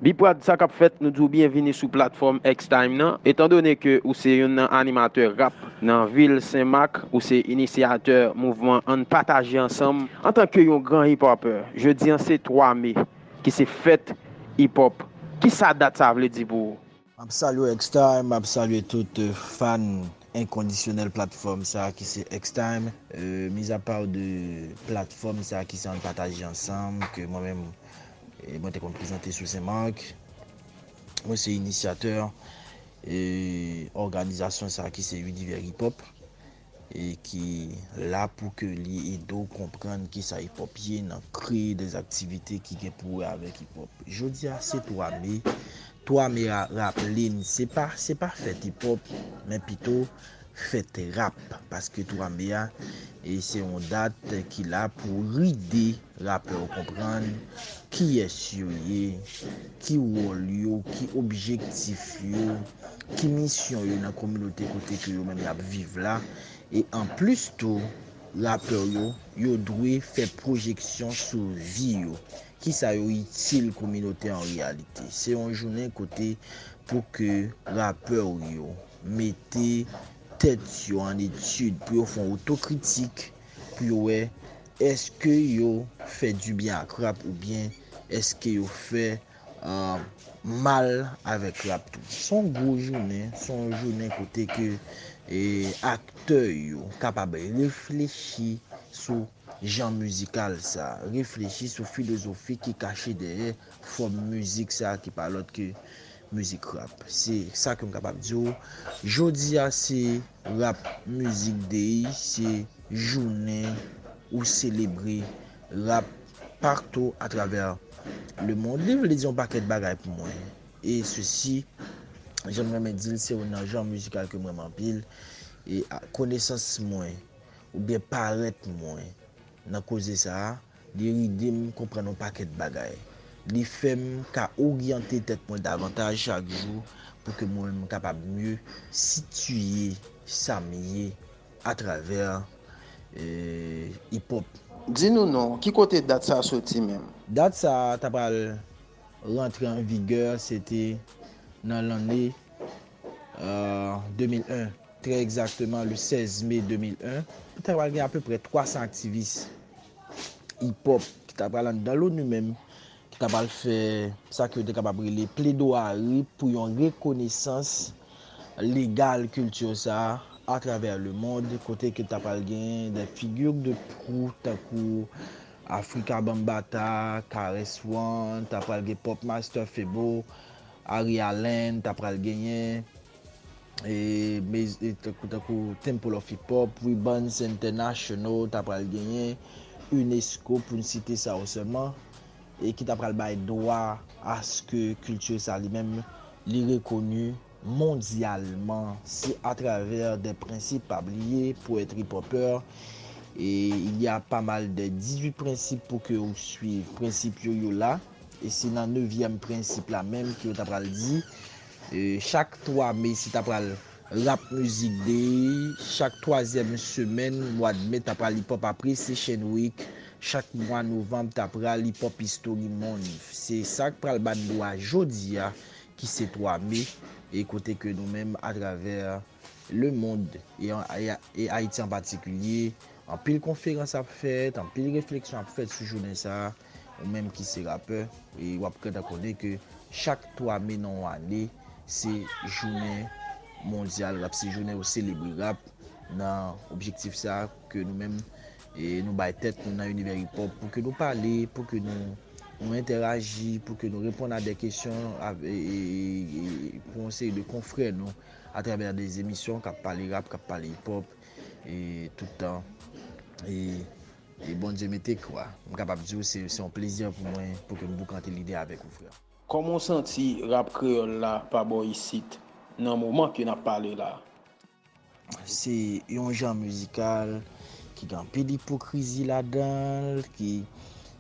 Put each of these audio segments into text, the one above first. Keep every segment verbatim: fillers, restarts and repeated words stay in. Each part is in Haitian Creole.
Biprad, sa k ap fèt, nou di w byenvini sou platfòm X-Time nan. Etandone ke ou se youn nan animatè rap nan vil Senmak, ou se inisyatè mouvman Ann Pataje Ansanm, antanke yon gran hip-hopper, jodi a se twa me, ki se fèt hip-hop. Kisa dat sa vle di pou ou? M ap salye X-Time, m ap salye tout, euh, fan enkondisyonèl platfòm sa ki se X-Time. Euh, mizapa de platfòm sa ki se Ann Pataje Ansanm, ke mwen menm, e, mwen te konn prezante sou Senmak. Mwen se inisyatè, e, òganizasyon sa ki se Univers Hip Hop, e ki la pou ke li ede w konprann kisa hip hop ye nan kreye de aktivite ki gen pou wè avèk hip hop. Jodi a se twa me, twa me a raple n, se pa, se pa fèt hip hop, men pito fèt rap, paske twa me a, e se yon dat ki la pou ride rapè yo konprann kiyès yo ye, ki wòl yo, ki objektif yo, ki misyon yo nan kominote kote ke yo menm y ap viv la. E anplis tou, rapè yo, yo dwe fè pwojeksyon sou vi yo. Kisa yo itil kominote an reyalite? Se yon jounen kote pou ke rapè yo mete tèt yo an etid, pou yo fè yon otokritik, pou yo wè èske yo fè dibyen ak rap oubyen èske yo fè, euh, mal avèk rap tou. Se yon gwo jounen, se yon jounen kote ke, e, aktè yo kapab reflechi sou jan mizikal sa, reflechi sou filozofi ki kache dèyè fòm mizik sa ki pa lòt ke mizik rap. Se sa ke m kapab di w. Jodi a se Rap Music Day, se jounen ou selebre rap partou atravè lemonn. Li vle di yon pakèt bagay pou mwen. E sesi, jan m renmen di l, se youn nan jan mizikal ke m renmen anpil. E a, konesans mwen, oubyen parèt mwen nan koze sa a, li ede m konprann yon pakèt bagay. Li fè m ka oryante tèt mwen davantaj chak jou pou ke mwen menm m kapab mye sitiye sa m ye atravè, e, hip hop. Di nou non, ki kote dat sa a soti menm? Dat sa a ta pral rantre an vigè, se te nan lanne, euh, de mil en, trè egzakteman le sèz me de mil en. Ta pral gen apeprè twa san aktivis hip hop ki ta pral anndan l'ONU menm, ki ta pral fè sa ke yo te kapab rele pledwari pou yon rekonesans legal kilti sa a atravè lemonn, kote ke ta pral gen de figi de proue tankou Afrika Bambaataa, K R S One, ta pral gen Pop Master Febo, Ari Allen, ta pral genyen, e, mez-, e, tankou, tankou Temple of Hip Hop, Weapons International, ta pral genyen, UNESCO, pou n site sa yo sèlman, e ki ta pral bay dwa aske kilti sa li menm, li rekoni mondyalman. Se atravè de prensip, pa bliye, pou èt hip hopper, e il y a pas mal de dizuit prensip pou ke ou swiv. Prensip yo, yo la. E se nan nevyèm prensip la menm ke yo ta pral di, e, chak twa me, se ta pral Rap Music Day, chak twazyèm semèn mwa d me, ta pral Hip Hop Appreciation Week, chak mwa novanm, ta pral Hip Hop History Month. Se sa k pral ban nou a jodi a, ki se twa me, e kote ke nou menm, atravè lemonn, e, an, e, e Ayiti an patikilye, anpil konferans ap fèt, anpil refleksyon ap fèt sou jounen sa a. Ou menm ki se rapè, e w ap gentan konnen ke chak twa me nan yon ane, se jounen mondyal rap, se jounen yo selebre rap, nan objektif sa a ke nou menm, e, nou bay tèt nou nan Univers Hip Hop, pou ke nou pale, pou ke nou, nou entèraji, pou ke nou reponn a de kesyon, a, e, e, e, e, pou yon seri de konfrè nou, atravè de emisyon k ap pale rap, k ap pale hip hop, e, tout tan. E, e Bondye mete kwa. M kapab di w se, se yon plezi pou mwen pou ke m boukante lide avèk ou, frè. Kòman w santi rap kreyòl la pa bò isit, nan moman ke n ap pale la? Se yon jan mizikal ki gen anpil ipokrizi ladan l, ki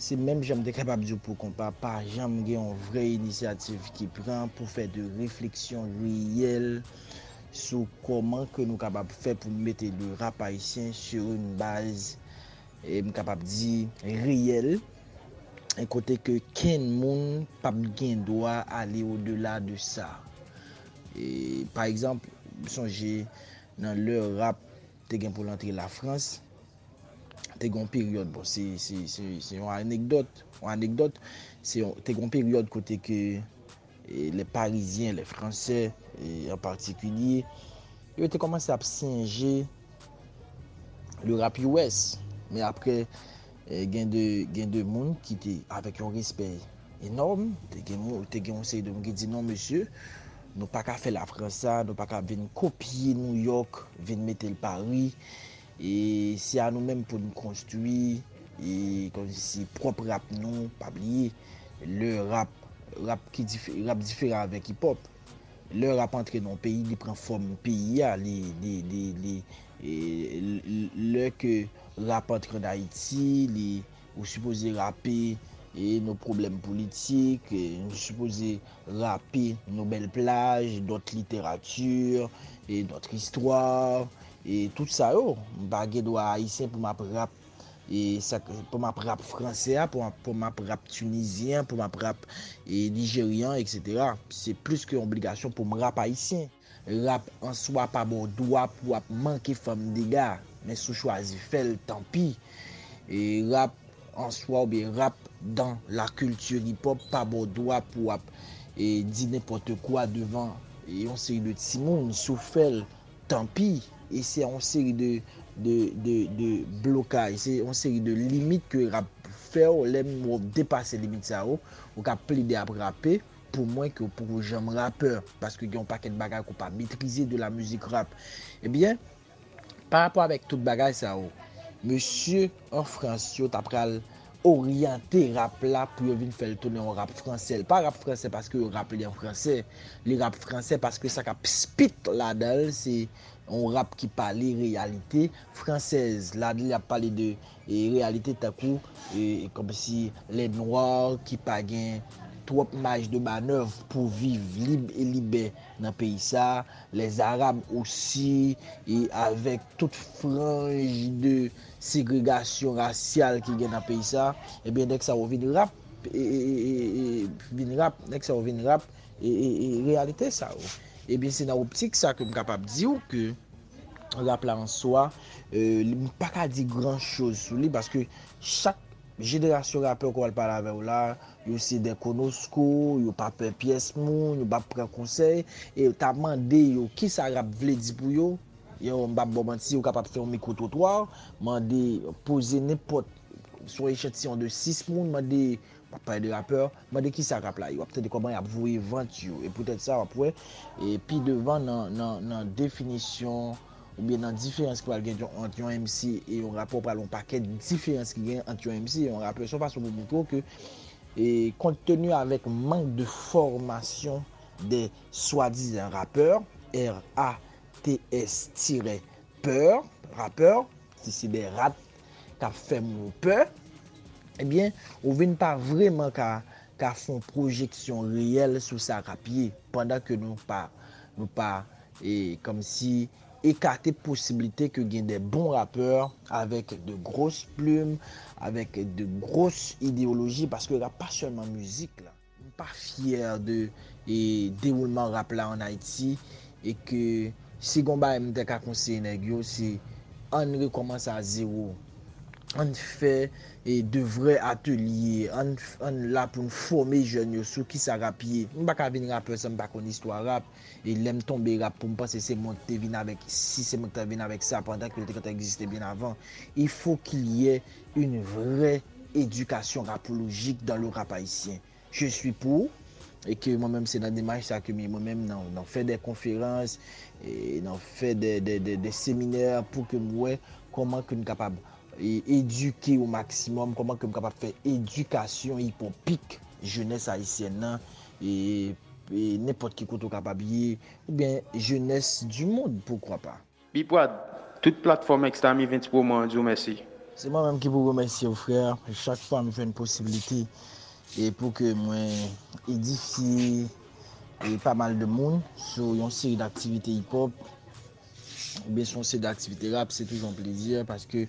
se menm jan m te kapab di w pou konpa, pa janm gen yon vrè inisyativ ki pran pou fè de refleksyon reyèl sou kòman ke nou kapab fè pou n mete le rap ayisyen sur une base, e m kapab di, reyèl. e kote ke kenn moun p ap gen dwa ale odela de sa. E, pa egzanp, m sonje nan lè rap te gen pou l antre Lafrans, te gen yon peryòd, bon, se, se, se, se yon anekdòt, yon anekdòt, se yon, te gen yon peryòd kote ke, e, les Parisiens, les Français, e, an patikilye, yo te kòmanse ap sinje le rap U S. Men apre, e, gen de, gen de moun ki te avèk yon respè enòm, te gen moun, te gen yon seri de moun ki di, "Non, mesye, nou pa ka fè Lafrans sa, nou pa ka vin kopye New York, vin mete l Paris." E se a nou menm pou n konstwi, e kòmsi pwòp rap nou, pa bliye, le rap, rap ki dife-, rap diferan avèk hip hop. Lè rap antre nan yon peyi, li pran fòm peyi a, li, li, li, li, e, l-, l-, lè ke rap antre an Ayiti, li, ou sipoze rape, e, nou pwoblèm politik, e, nou sipoze rape nou bèl plaj, notre littérature, e, notre histoire, e, tout sa yo. M pa gen dwa ayisyen pou m ap rap, e, sa, pou m ap rap fransè a, pou m ap, pou m ap rap tunizyen, pou m ap rap, e, nijeryan, et cetera. Se plis ke yon obligasyon pou m rap ayisyen. Rap an swa pa ba w dwa pou w ap manke fanm dega, men si w chwazi fè l, tanpi. E rap an swa oubyen rap dans la culture hip hop pa ba w dwa pou w ap, e, di nenpòt kwa devan, e, yon seri de timoun. Si w fè l, tanpi. E se yon seri de, de, de, de blokaj, se yon seri de limit ke rap fè w. Lè m wè w depase limit sa yo, ou ka plede ap rape, pou mwen ke w poko janm rapè, paske gen yon pakèt bagay ke w pa metrize de la mizik rap. Ebyen, pa rapò avèk tout bagay sa yo, mesye an Frans yo ta pral oryante rap la pou yo vin fè l tounen yon rap fransè. Li pa rap fransè paske yo rap li an fransè, li rap fransè paske sa k ap spit ladan l se yon rap ki pale reyalite fransèz. Ladan l ap pale de, e, reyalite tankou, e, kòmsi lè nwa ki pa gen twòp maj de manèv pou viv lib e libè nan peyi sa, lè Zarab osi, e avèk tout franj de segregasyon rasyal ki gen nan peyi sa, ebyen, nèg sa yo vin rap, e, e, e, e, e, vin rap, nèg sa yo vin rap, e, e, e, reyalite sa yo. Ebyen, se nan optik sa ke m kapab di w ke rap la an swa, e, li, m pa ka di gran choz sou li, paske chak jenerasyon rapè ke w al pale avè w la, yo se dè konosko, yo pa pè pyès moun, yo pa pran konsèy, e ta mande yo kisa rap vle di pou yo, yo, m p ap ba w manti, yo kapab fè yon mikwo twotwa, mande, poze nenpòt, sou yon echantiyon de sis moun, mande, m ap pale de rapè, mande kisa rap la ye, w ap tande kòman y ap voye vant yo. E poutèt sa, w ap wè, e pi devan nan, nan, nan definisyon oubyen nan diferans ki pral gen ant yon M C e yon rapè, w pral wè yon pakèt diferans ki gen ant yon M C e yon rapè. Se yon fason pou montre w ke, e, compte tenu avec manque de formation des soi-disant rappeurs, R A T S tirè pè, rapè, si se de rat k ap fè moun pè, ebyen, ou vin pa vrèman ka, ka fè yon pwojeksyon reyèl sou sa k ap ye, pandan ke nou pa, nou pa, e, kòmsi ekate posiblite ke gen de bon rapè avèk de gros plim, avèk de gros ideyoloji, paske rap pa sèlman mizik la. M pa fyè de, e, dewoulman rap la ann Ayiti, e ke si gon bagay m te ka konseye nèg yo, se ann rekòmanse a zewo. Ann fè, e, de vrè atelye, ann, ann la pou n fòme jèn yo sou kisa rap ye. M pa ka vin rapè san m pa konn istwa rap. E lè m tonbe rap pou m panse se mwen ki te vin avèk, si se mwen ki te vin avèk sa pandan ke l te gentan egziste byen avan. Il faut qu'il y ait une vraie éducation rapologique dans le rap haïtien. Je suis pour, e ke mwen menm se nan demach sa ke m ye mwen menm nan, nan fè de konferans, e nan fè de, de, de, de seminè pou ke m wè kòman ke m kapab, e, edike o maksimòm, kòman ke m kapab fè edikasyon hip hopik jenès ayisyèn nan, e, e nenpòt ki kote w kapab ye, oubyen jenès du monde, pourquoi pas. Bipwad, tout platfòm Extami Events Promo an di w mèsi. Se mwen menm ki pou remèsye w, frè. Chak fwa m jwenn posiblite e pou ke mwen edifye e pa mal de moun sou yon seri d aktivite hip hop, oubyen sou yon seri d aktivite rap, se toujou yon plezi paske,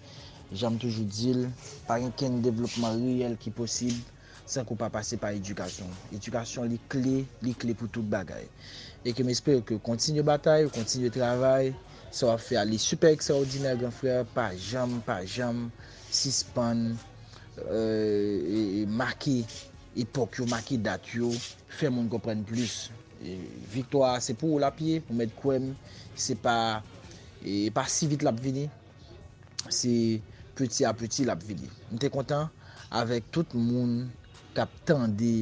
jan m toujou di l, pa gen kenn devlopman reyèl ki posib san ke w pa pase pa edikasyon. Edikasyon, li kle, li kle pou tout bagay. E ke m espere ke w kontinye batay, w kontinye travay, sa w ap fè a, li sipè ekstraòdinè, gran frè, pa janm, pa janm sispann, euh, e, e make epòk yo, make dat yo, fè moun konprann plis. E viktwa a, se pou ou l ap ye, ou mèt kwè m, se pa, e pa si vit l ap vini, se peti a peti l ap vini. M te kontan avèk tout moun k ap tande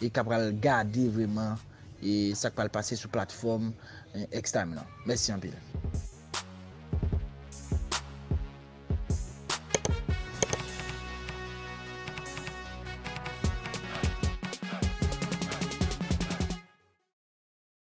e k ap pral gade vrèman e sa k pral pase sou platfòm, e, X-Time lan. Mèsi anpil.